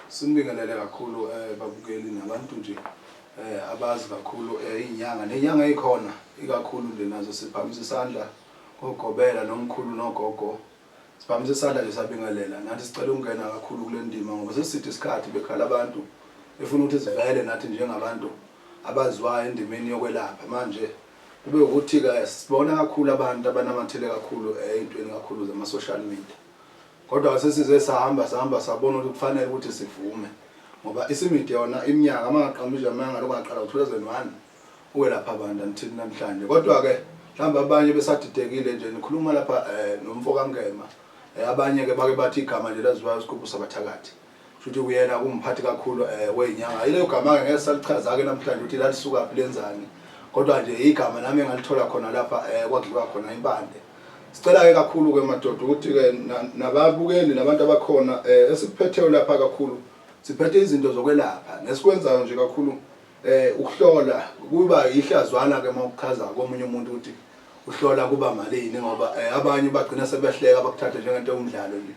Sinibingelele kakhulu babukeli nabantu nje abazi kakhulu izinyanga nenyanga ezikhona ikakhulu nje nazo siphakamisa isandla kogobela nomkhulu nogogo. Siphakamisa isandla nje sabingelela nathi sicela ukungena kakhulu kule ndima ngoba seside isikhathi bekhala abantu befuna ukuthi sivele nathi njengabantu abaziwayo endimeni yokwelapha. Manje kube ukuthi-ke sibona kakhulu abantu abanamathele kakhulu ey'ntweni kakhulu zama-social media, kodwa sesize sahamba sahamba sabona ukuthi kufanele ukuthi sivume ngoba isimide yona iminyaka uma ngaqamba nje amanga lokhu ngaqala ngo-2001 ukwelapha abantu until namhlanje. Kodwa-ke mhlawumbe abanye besadidekile nje nikhuluma lapha nomfo kaNgema, abanye-ke bake bathi igama nje laziwayo isigubhu sabathakathi. Shuthi uyena kumphathi kakhulu weyinyanga. Ileyo gama-ke ngeke salichaza-ke namhlanje ukuthi lalisukaphi lenzani, kodwa nje igama nami engalithola khona lapha kwakudliwa khona impande. Sicela-ke kakhulu-ke madoda ukuthi-ke nababukeli nabantu abakhona esikuphetheyo lapha kakhulu, siphethe izinto zokwelapha nesikwenzayo nje kakhulu ukuhlola kuba yihlazwana-ke uma ukuchaza komunye umuntu ukuthi uhlola kuba malini, ngoba abanye bagcina sebehleka bakuthathe njengento ewumdlalo nje.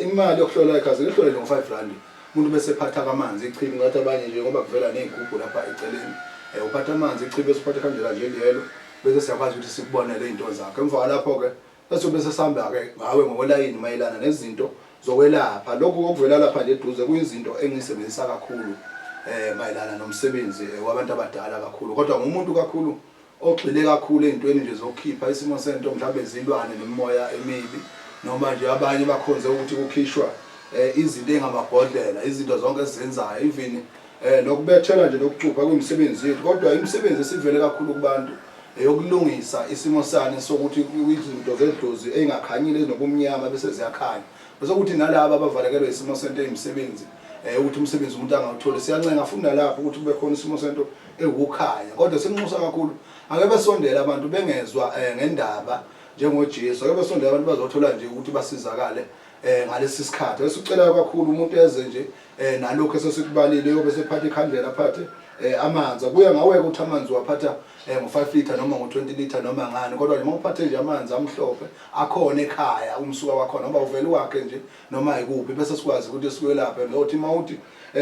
Imali yokuhlola igazi lihlole nje ngo-5 rand, umuntu bese ephatha kamanzi ichibi, ngathi abanye nje ngoba kuvela ney'gubhu lapha eceleni, uphatha amanzi ichibi bese uphatha ikhandlela nje eliyelo, bese siyakwazi ukuthi sikubonele iy'nto zakho. Emva kwalapho-ke bese bese sihamba-ke ngawe ngokwelayini mayelana nezinto zokwelapha. Lokhu okuvela lapha nje eduze kuyizinto engiyisebenzisa kakhulu mayelana nomsebenzi wabantu abadala kakhulu, kodwa ngumuntu kakhulu ogxile kakhulu ey'ntweni nje zokukhipha isimo sento mhlawumbe izilwane nemimoya emibi, noma nje abanye bakhonze ukuthi kukhishwa izinto ey'ngamabhodlela, izinto zonke esizenzayo, even nokubethela nje nokucupha kuyimisebenzi yethu. Kodwa imisebenzi esivele kakhulu kubantu eyokulungisa isimo sani sokuthi izinto zedlozi ey'ngakhanyile ezinobumnyama bese ziyakhanya, bese kuthi nalaba abavalekelwe isimo sento eyimisebenzi ukuthi umsebenzi umuntu angawutholi, siyancenga futhi nalapho ukuthi kube khona isimo sento ewukukhanya. Kodwa sinxusa kakhulu ake besondele abantu bengezwa ngendaba njengoJesu, ake besondele abantu bazothola nje ukuthi basizakale ngalesi sikhathi. Esicela kakhulu umuntu eze nje nalokho esesikubalile, yobe sephatha ikhandlela aphathe amanzi. Kuya ngawe ukuthi amanzi waphatha ngo-5 litre noma ngo-20 litre noma ngani, kodwa nje uma uphathe nje amanzi amhlophe akhona ekhaya, umsuka wakhona ngoba uvele wakhe nje noma ikuphi, bese sikwazi ukuthi sikwelaphe. Nothi uma uthi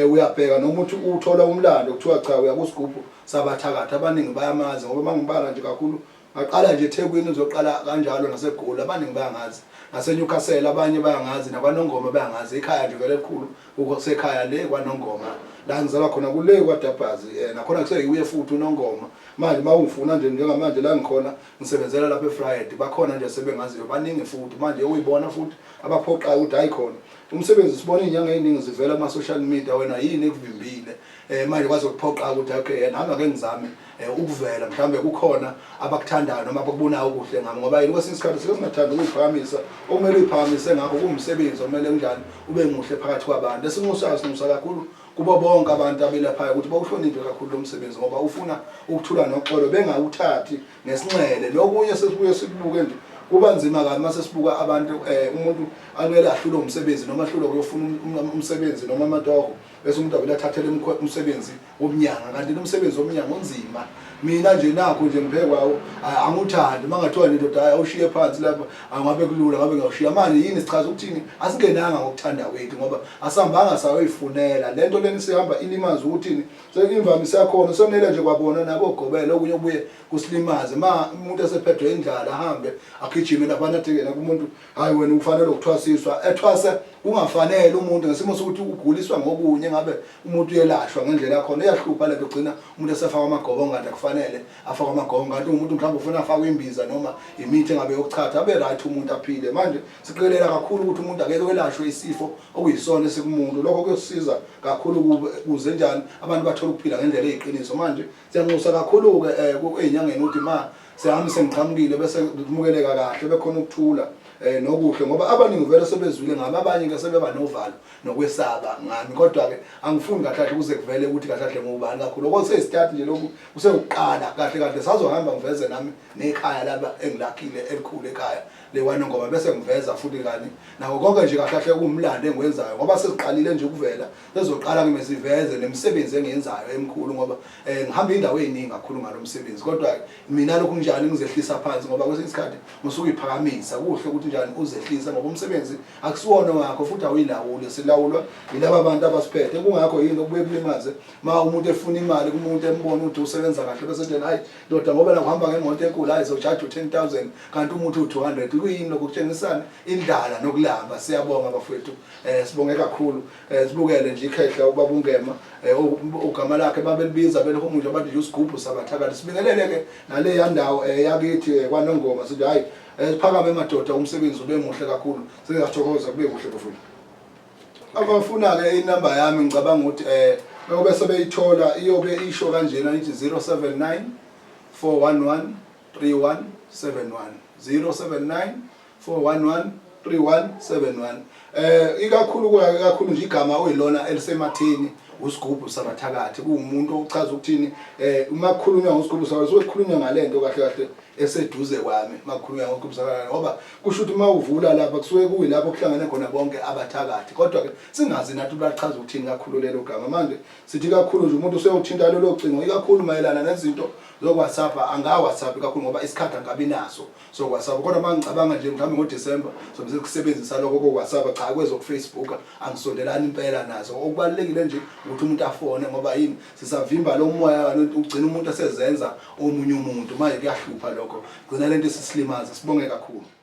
uyabheka noma uthi uthola umlando kuthiwa cha uya kusigubhu sabathakathi, abaningi bayamazi ngoba mangibala nje kakhulu ngaqala nje eThekwini, uzoqala kanjalo naseGoli abaningi bayangazi, naseNewcastle abanye bayangazi, nakwaNongoma bayangazi. Ikhaya nje vele elikhulu kusekhaya le kwaNongoma la ngizalwa khona kule kwaDabhazi, nakhona kuseyiwuye futhi uNongoma. Manje uma ungifuna nje njengamanje la ngikhona ngisebenzela lapha eFried, bakhona nje sebengaziyo baningi futhi manje uyibona futhi abaphoqayo ukuthi hayi khona umsebenzi. Sibona iy'nyanga ey'ningi zivela kuma-social media, wena yini ekuvimbile manje kwaze kuphoqa ukuthi okay nami ake ngizame ukuvela, mhlawumbe kukhona abakuthandayo noma abakubonayo okuhle ngami, ngoba yini kwesinye isikhathi sike singathandi ukuyiphakamisa okumele uyiphakamise ngakho kuwumsebenzi okumele kunjani ube muhle phakathi kwabantu. Esinxusayo sinxusa kakhulu kubo bonke abantu abelaphayo ukuthi bawuhloniphe kakhulu lo msebenzi ngoba ufuna ukuthula noxolo, bengawuthathi ngesinxele. Lokunye sesibuye sikubuke nje kuba nzima kabi mase sibuka abantu umuntu anele ahlulwe umsebenzi noma ahlulwe kuyofuna umsebenzi noma amatoho, bese umuntu avele athathele umsebenzi womnyanga, kanti lo msebenzi womnyanga unzima. Mina nje nakho nje ngiphekwawo anguthandi, uma ngathiwa nje ndoda hayi awushiye phansi lapha, angabe kulula ngabe ngiyawushiya. Manje yini sichaza ukuthini? Asingenanga ngokuthanda kwethu ngoba asihambanga sayoyifunela le nto lena, sihamba ilimaze ukuthini imvamisa yakhona sonele nje kwabona nabogobela okunye obuye kusilimaze. Ma umuntu esephethwe indlala ahambe agijime lapha nathi yena kumuntu hayi wena ufanele ukuthwasiswa, ethwase kungafanele umuntu ngesimo sokuthi uguliswa ngokunye, ngabe umuntu uyelashwa ngendlela yakhona. Iyahlupha lento, gcina umuntu esefaka amagobongo kanti akufanele afake amagobongo, kanti umuntu mhlawumbe ufuna afake imbiza noma imithi engabe yokuchatha abe right umuntu aphile. Manje siqikelela kakhulu ukuthi umuntu akeke welashwe isifo okuyisona esikumuntu, lokho kuyosiza kakhulu kuze njani abantu bathole ukuphila ngendlela eyiqiniso. Manje siyanxusa kakhulu-ke ey'nyangeni ukuthi ma sehami sengiqhamukile bese kumukeleka kahle, bekhona ukuthula nokuhle, ngoba abaningi vele sebezwile ngami, abanye-ke sebeba novalo nokwesaba ngami. Kodwa-ke angifuni kahle kahle kuze kuvele ukuthi kahle kahle ngubani kakhulu, okuseyisitati nje lokhu kusekuqala kahle kahle sazohamba ngiveze nami nekhaya laba engilakhile elikhulu ekhaya. le kwaNongoma bese ngiveza futhi kani nako konke nje kahle kahle kuwumlando engiwenzayo ngoba sesiqalile nje ukuvela sezoqala ngime siveze nemisebenzi engiyenzayo emikhulu ngoba eh, ngihamba indawo eziningi kakhulu ngalo msebenzi kodwa mina lokhu njani ngizehlisa phansi ngoba kwesinye isikhathi ngisuke iphakamisa kuhle ukuthi njani uzehlisa ngoba umsebenzi akusiwona wakho futhi awuyilawuli silawulwa yilaba bantu abasiphethe kungakho yini okubuye kulimaze ma umuntu efuna imali kumuntu embona ukuthi usebenza kahle bese ethi hayi ndoda ngoba la kuhamba ngemoto enkulu hayi zojaja u-10000 kanti umuntu u-200 kuyini lokho kutshengisana indlala nokulamba siyabonga bafowethu um sibonge kakhulu um sibukele nje ikhehla ubaba ungema um ugama lakhe babelibiza belihumusha bathi nje usigubhu sabathakathi sibingelele-ke naleya ndawo um yakithi kwanongoma sithi hhayi um siphakame madoda umsebenzi ube muhle kakhulu siyathokoza kube kuhle bafowethu Abafuna-ke inamba yami ngicabanga ukuthi um beyobe sebeyithola iyobe isho kanjena ithi 079 411 3171 079 411 3171 eh ikakhulu kakhulu nje igama oyilona elisematheni usigubhu sabathakathi kuwumuntu ochaza ukuthini eh uma kukhulunywa ngosigubhu sabathakathi suke kukhulunywa ngalento kahle kahle eseduze kwami makukhulunywa ngosigubhu sabathakathi ngoba kusho ukuthi uma uvula lapha kusuke kuyilapho kuhlangene khona bonke abathakathi kodwa ke singazi nathi bachaza ukuthini kakhulu lelo gama manje sithi kakhulu nje umuntu useyothinta lolo cingo ikakhulu mayelana nezinto zokuWhatsApp anga-WhatsApp kakhulu ngoba isikhathi angabi naso sokuWhatsApp kodwa uma ngicabanga nje mhlawumbe ngoDisemba sobe sekusebenzisa lokho koWhatsApp cha kwezokuFacebook angisondelani impela nazo okubalulekile nje ukuthi umuntu afone ngoba yini sisavimba lo moya ugcina umuntu esezenza omunye umuntu manje kuyahlupha lokho gcina lento isisilimaza sibonge kakhulu.